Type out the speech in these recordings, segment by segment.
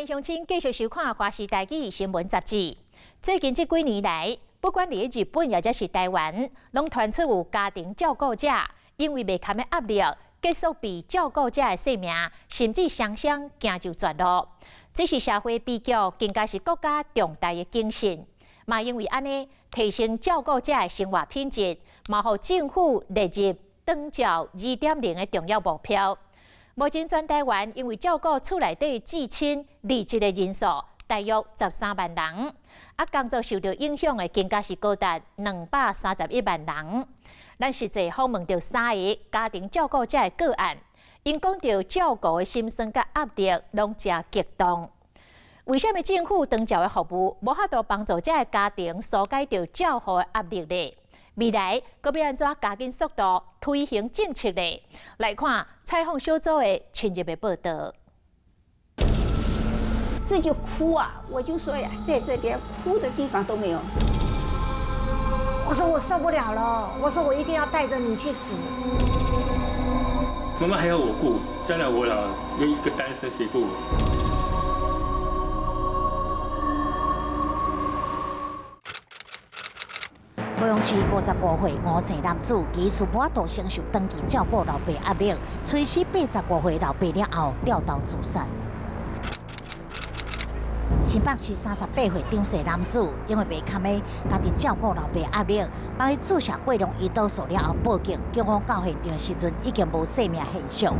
迎鄉親繼續收看《華視台語新聞雜誌》。最近這幾年來，不管佇日本抑者是台灣，攏傳出有家庭照顧者因為袂堪的壓力，結束被照顧者的性命，甚至雙雙行上絕路。這是社會悲劇，更加是國家重大的警訊。嘛因為按呢，提升照顧者的生活品質，嘛予政府列入長照2.0的重要目標。目前全台灣因為照顧厝內底至親離職的人數大約13萬人，啊，工作受到影響的更加是高達231萬人。咱實際訪問著三个家庭照顧者的個案，𪜶講著照顧的心酸佮壓力攏誠激動。為啥物政府長照的服務無法度幫助這个家庭紓解著照護的壓力呢？未來閣欲按怎加緊速度推行政策呢？來看採訪小組的深入的報導。這就哭啊！我就說呀，在這邊哭的地方都沒有。我說我受不了了，我說我一定要帶着你去死。媽媽還要我顧，將來我老了又一個單身誰顧我？高雄市55歲吳姓男子，疑似無法度承受長期照顧老爸壓力，催死85歲老爸了後，吊頭自殺。新北市38歲張姓男子，因為袂堪的家己照顧老爸壓力，幫伊注射過量胰島素了後報警，警方到現場時陣已經無生命現象。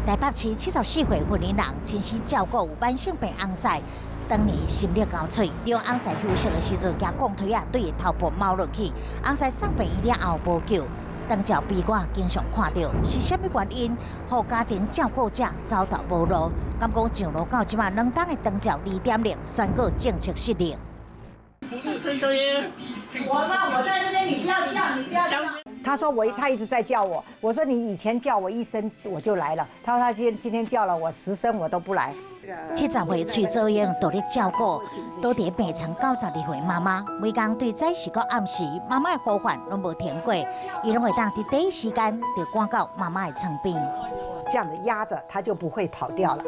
台北市74歲雲林人，親身照顧有慢性病翁婿。當年心力交瘁，利用翁婿休息的時陣，舉鋼推仔對伊頭部貓落去，翁婿送病院了後無救。長照悲歌經常看著，是啥物原因，予家庭照顧者走投無路？敢講上路到這馬2冬的長照2.0宣告政策失靈。我媽，我在這邊，你不要叫，你不要叫。他說我，他一直在叫我。我說你以前叫我一聲我就來了。他說他今天叫了我10聲我都不來。70歲崔祖英獨力照顧，倒佇病床92歲媽媽，每工對早時到暗時，媽媽的呼喚攏無停過，伊攏會當佇第一時間就趕到媽媽的床邊。這樣子壓著，他就不會跑掉了。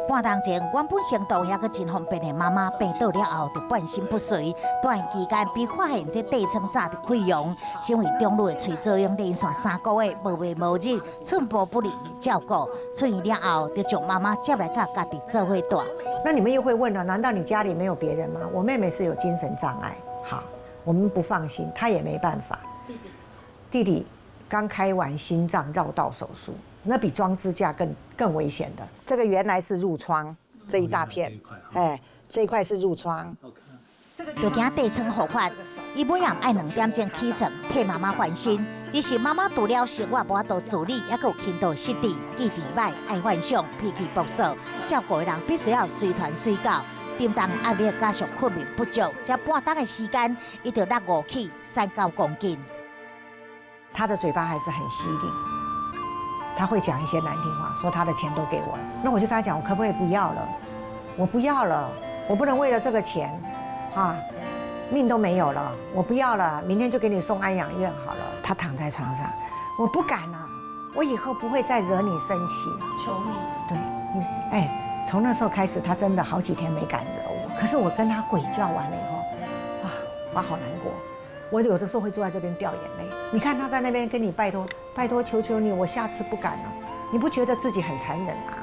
半冬前，原本行動猶閣真方便的媽媽病倒了後，就半身不遂。短期間被發現這疔瘡早就潰瘍，身為長女的崔祖英連續3個月無日無日，寸步不離照顧。出院了後，就將媽媽接來佮家己做伙蹛。那你們又會問了，難道你家裡沒有別人嗎？我妹妹是有精神障礙，好，我們不放心，她也沒辦法。弟弟，弟弟剛開完心臟繞道手術。那比裝支架更危險的。這個原來是褥瘡，這一大片，哎，這一塊是褥瘡。就驚疔瘡復發，伊每暗愛2點鐘起床替媽媽翻身。只是媽媽除了生活無法度自理，猶閣有輕度失智、記憶䆀、愛幻想、脾氣暴躁，照顧的人必須要隨傳隨到。擔當壓力加上睏眠不足，這半冬的時間，伊就落5起3、9公斤。他的嘴巴還是很犀利。他會講一些難聽話，說他的錢都給我了。那我就跟他講，我可不可以不要了？我不要了，我不能為了這個錢，啊，命都沒有了，我不要了，明天就給你送安養院好了。他躺在床上，我不敢了，我以後不會再惹你生氣。求你。對，你哎，從那時候開始，他真的好幾天沒敢惹我。可是我跟他鬼叫完了以後，啊，我好難過。我有的時候會坐在這邊掉眼淚。你看他在那邊跟你拜託，拜託，求求你，我下次不敢了。你不覺得自己很殘忍嗎？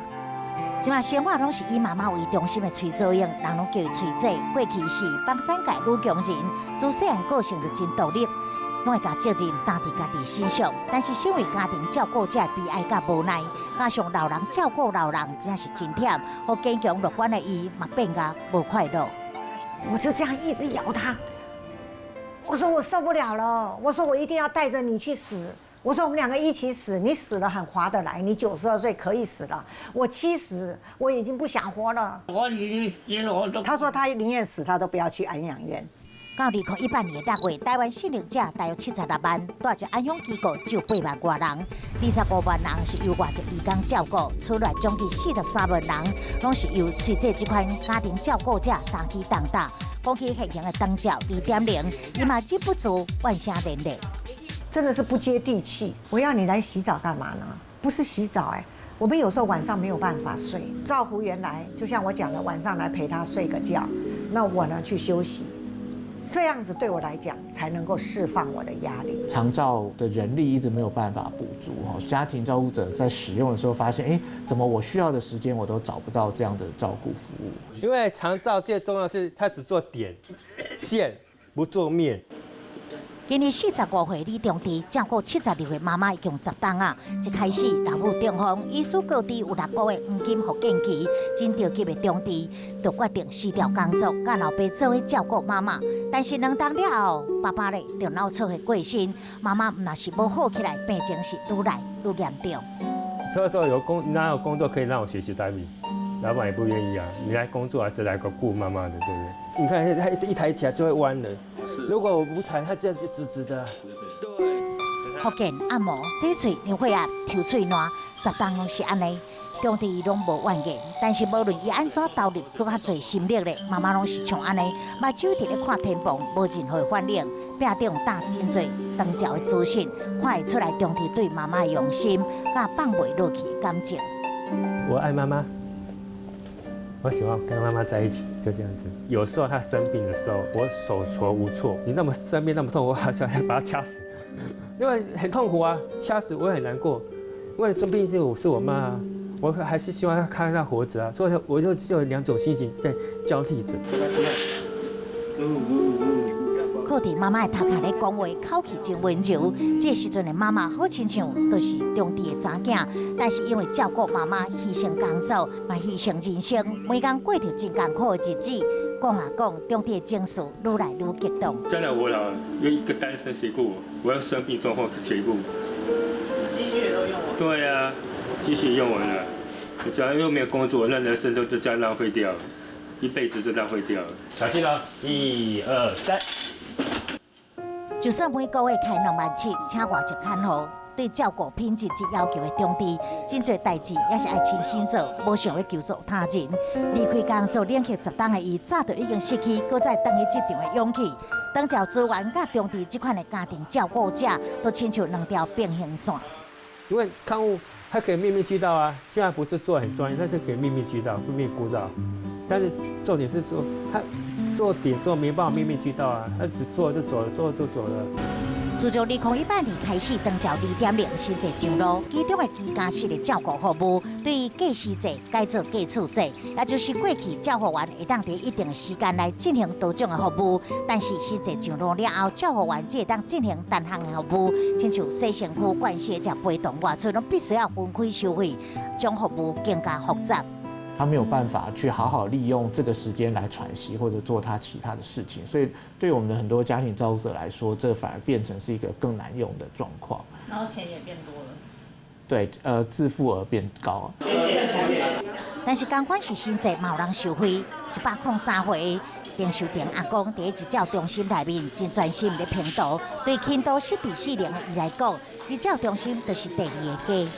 這馬生活攏是以媽媽為中心的崔祖英，人攏叫伊崔姐。過去是房產界女強人，自細漢個性就真獨立，攏會共責任擔佇家己身上。但是身為家庭照顧者的悲哀佮無奈，加上老人照顧老人，真是真忝。予堅強樂觀的伊嘛變甲無快樂。我就這樣一直搖他。我說我受不了了，我說我一定要帶着你去死。我說我們兩個一起死，你死了很划得來，你92歲可以死了，我70，我已經不想活了。我已經死了，我都。他說他寧願死，他都不要去安養院。到2018年6月，台灣失能者大約76萬，蹛佇安養機構只有8萬外人，25萬人是由外籍移工照顧，厝內將近43萬人，攏是由崔姐這款家庭照顧者擔起重擔。講起現行的長照2.0，伊嘛忍不住怨聲連連。真的是不接地氣。我要你來洗澡幹嘛呢？不是洗澡哎，我們有時候晚上沒有辦法睡，照護員來，就像我講的，晚上來陪他睡個覺，那我呢去休息，這樣子對我來講才能夠釋放我的壓力。長照的人力一直沒有辦法補足，家庭照顧者在使用的時候發現，哎，怎麼我需要的時間我都找不到這樣的照顧服務？因為長照最重要是，他只做點線，不做面。今年45歲李中智照顧72歲媽媽已經10冬啊！一開始老母中風，醫師告知有6個月黃金復健期，真著急的中智就決定辭掉工作，佮老爸做伙照顧媽媽。但是2冬了後，爸爸咧就腦剉的過身，媽媽毋但是無好起來，病情是愈來愈嚴重。這時候有工哪有工作可以讓我學習台語？老闆也不願意啊！你來工作還是來個顧媽媽的，對不對？你看他一抬起來就會彎了。如果我不抬，他這樣就直直的。對。復健、按摩、洗喙、量血壓、抽喙瀾，10冬攏是按呢，中智攏無怨言。但是無論伊按怎投入，閣較濟心力咧，媽媽攏是像按呢，目睭佇咧看天棚，無任何反應。壁頂貼真濟長照的資訊，看會出來中智對媽媽的用心，佮放袂落去的感情。我愛媽媽。我喜歡跟媽媽在一起，就這樣子。有時候她生病的時候，我手足無措。你那麼生病那麼痛，我好想要把她掐死，因為很痛苦啊，掐死我也很難過。因為這畢竟是我媽啊，我還是希望她看她活着啊，所以我就只有兩種心情在交替着。靠佇媽媽的頭殼咧講話，口氣真溫柔。這個時陣的媽媽好親像就是中智的查囝，但是因為照顧媽媽，犧牲工作，嘛犧牲人生，每工過著真艱苦的日子。講啊講，中智的情緒愈來愈激動。將來我老了，有一個單身誰顧我？我要生病狀況誰顧？積蓄也都用完。對啊，積蓄用完了，只要又沒有工作，那人生都就這樣浪費掉了，一輩子就浪費掉了。小心啦，一二三。就算每個月開2萬7，請外籍看護，對照顧品質這要求的中智，真濟代誌也是愛親身做，無想欲求助他人。離開工作連續10冬的伊，早就已經失去閣再轉去職場的勇氣。長照資源佮中智這款的家庭照顧者，都親像兩條平行線。因為看護他可以面面俱到啊，雖然不是做很專業，但是可以面面俱到，面面顧到。但是重點是做他做點做沒辦法面面俱到啊，他只做就走了，做就走了。自從2018年開始，長照2.0新制上路，其中的居家式的照顧服務，對隔時制改做隔厝制，也就是過去照護員會當佇一定的時間來進行多種的服務，但是新制上路了後，照護員只會當進行單項的服務，親像洗身軀、盥洗、食陪同外出，攏必須要分開收費，將服務更加複雜。他沒有辦法去好好利用這個時間來喘息或者做他其他的事情，所以對我們的很多家庭照顧者來說，這反而變成是一個更難用的狀況。然後錢也變多了。對，自付額變高。但是，仝款是新制，嘛有人受惠。103歲丁秀婷阿公佇日照中心內面真專心咧評圖，對輕度失智失能的伊來講，日照中心就是第二个家。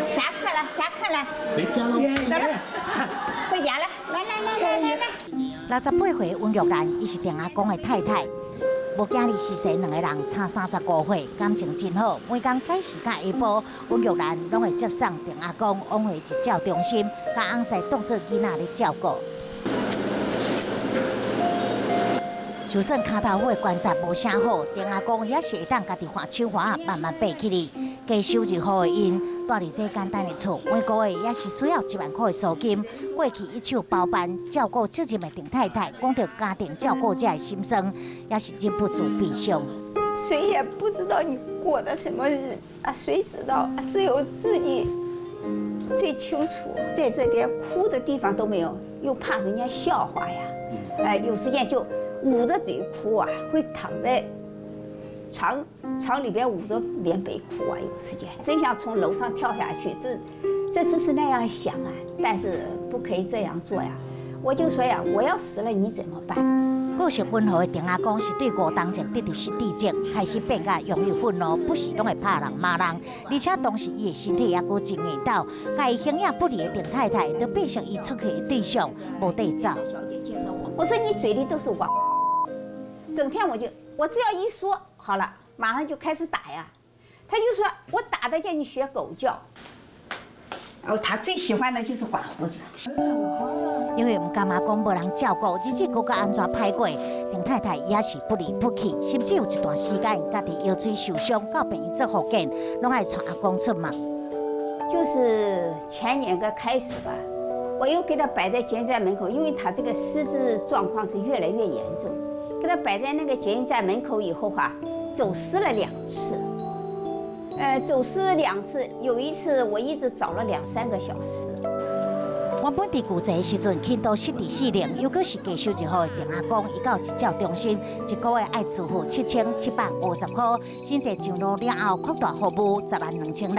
下課了，下課了，回家了，走了，回家了，來來來來來來。68歲溫玉蘭，伊是丁阿公的太太，無囝兒時勢，兩個人差35歲，感情真好。每工早時佮下晡，溫玉蘭攏會接送丁阿公往回日照中心，共翁婿當做囡仔咧照顧。就算跤頭趺的關節無啥好，丁阿公也是會當家己換手環仔慢慢爬起來。低收入戶的𪜶，住佇這簡單的厝，每個月也是需要1萬塊的租金。過去一手包辦照顧責任的丁太太，講著家庭照顧者的心酸，也是忍不住悲傷。誰也不知道你過的什麼日子啊？誰知道？只有自己最清楚。在這邊哭的地方都沒有，又怕人家笑話呀。哎，有時間就捂着嘴哭啊，會躺在床裡邊捂着棉被哭啊，有時間真想從樓上跳下去，這只是那樣想啊，但是不可以這樣做呀。我就說呀，我要死了你怎麼辦？個性溫和的丁阿公是對5冬前得著失智症，開始變甲容易憤怒，不時攏會拍人罵人，而且當時伊的身體猶閣真硬斗，共伊形影不離的丁太太，都變成伊出氣的對象，無地走。小姐介紹我，我說你嘴裡都是王，整天我只要一說好了，馬上就開始打呀。他就說我打得叫你學狗叫。哦，他最喜歡的就是刮鬍子。因為毋甘阿公無人照顧，日子閣較按怎歹過，丁太太也是不離不棄，甚至有一段時間家己腰椎受傷，到病院做復健，攏愛帶阿公出門。就是前年個開始吧，我又給他擺在捷運站門口，因為他這個失智狀況是越來越嚴重，給他擺在那個捷運站門口以後哈，走失了兩次。走失兩次，有一次我一直找了兩三個小時。原本佇舊濟時陣，輕度失智四齡，猶閣是低收入戶的鄭阿公，伊到日照中心，一個月愛自付7750塊，申請上路了後，擴大服務10萬2千人。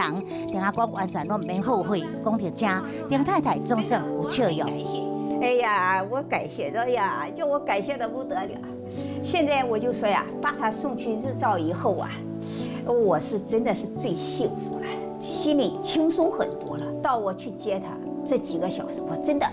鄭阿公完全攏毋免付費，講到這，丁太太總算有笑容。哎呀，我感謝的呀，叫我感謝得不得了。現在我就說呀，把他送去日照以後啊，我是真的是最幸福了，心裡輕鬆很多了。到我去接他這幾個小時，我真的，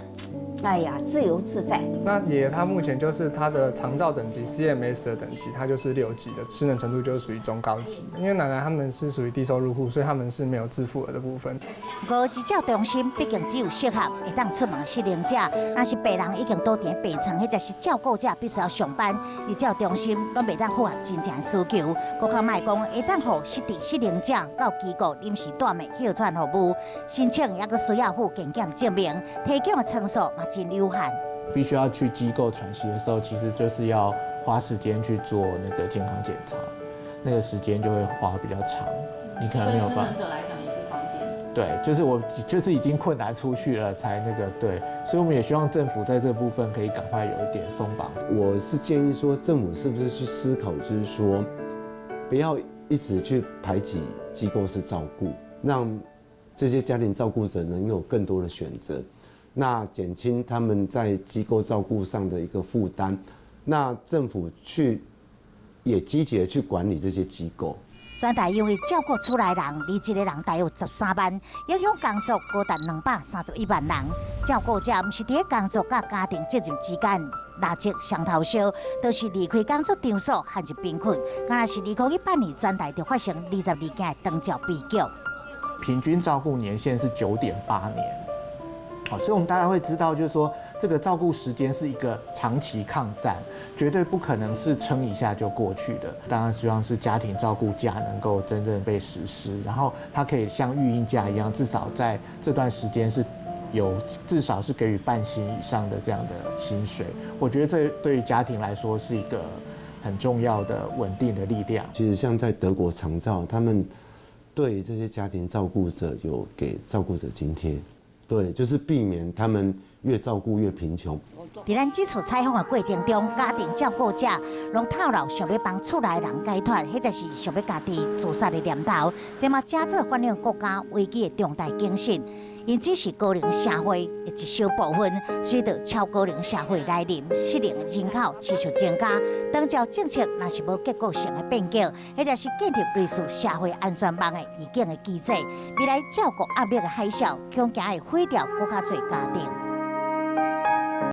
哎呀，自由自在。那爺爺他目前就是他的長照等級 CMS 的等級，他就是6級的失能程度，就是屬於中高級。因為奶奶他們是屬於低收入戶，所以他們是沒有自付額的部分。毋過日照中心畢竟只有適合會當出門的失能者，若是病人已經倒佇病床，或者是照顧者必須要上班，日照中心攏袂當符合真正需求。閣較莫講會當予失智失能者到機構臨時蹛的歇喘服務，申請猶閣需要附健檢證明，提供的床數嘛真有限。必須要去機構喘息的時候，其實就是要花時間去做那個健康檢查，那個時間就會花比較長，你可能沒有辦法。對失能者來講也不方便。對，就是我就是已經困難出去了，才那個對，所以我們也希望政府在這部分可以趕快有一點鬆綁。我是建議說，政府是不是去思考，就是說，不要一直去排擠機構式照顧，讓這些家庭照顧者能有更多的選擇。那減輕他們在機構照顧上的一個負擔，那政府去也積極的去管理這些機構。全台因為照顧厝內人離職的人大約13萬，影響工作高達231萬人。照顧者毋是佇咧工作佮家庭責任之間拉扯雙頭燒，就是離開工作場所陷入貧困。敢若是2018年全台就發生22件的長照悲劇。平均照顧年限是9.8年。好，所以我們大家會知道，就是說這個照顧時間是一個長期抗戰，絕對不可能是撐一下就過去的。當然，希望是家庭照顧假能夠真正被實施，然後它可以像育嬰假一樣，至少在這段時間是有至少是給予半薪以上的這樣的薪水。我覺得這對於家庭來說是一個很重要的穩定的力量。其實像在德國長照，他們對這些家庭照顧者有給照顧者津貼。對，就是避免他們越照顧越貧窮。佇咱這次採訪的過程中，家庭照顧者攏透露想欲幫厝內人解脫，或者是想欲家己自殺的念頭，這嘛誠做反映國家危機的重大警訊。𪜶只是高齡社會的一小部分，隨著超高齡社會來臨，失能人口持續增加，長照政策若是無結構性的變革，或者是建立類似社會安全網的預警的機制，未來照顧壓力的海嘯，恐驚會毀掉閣較濟家庭。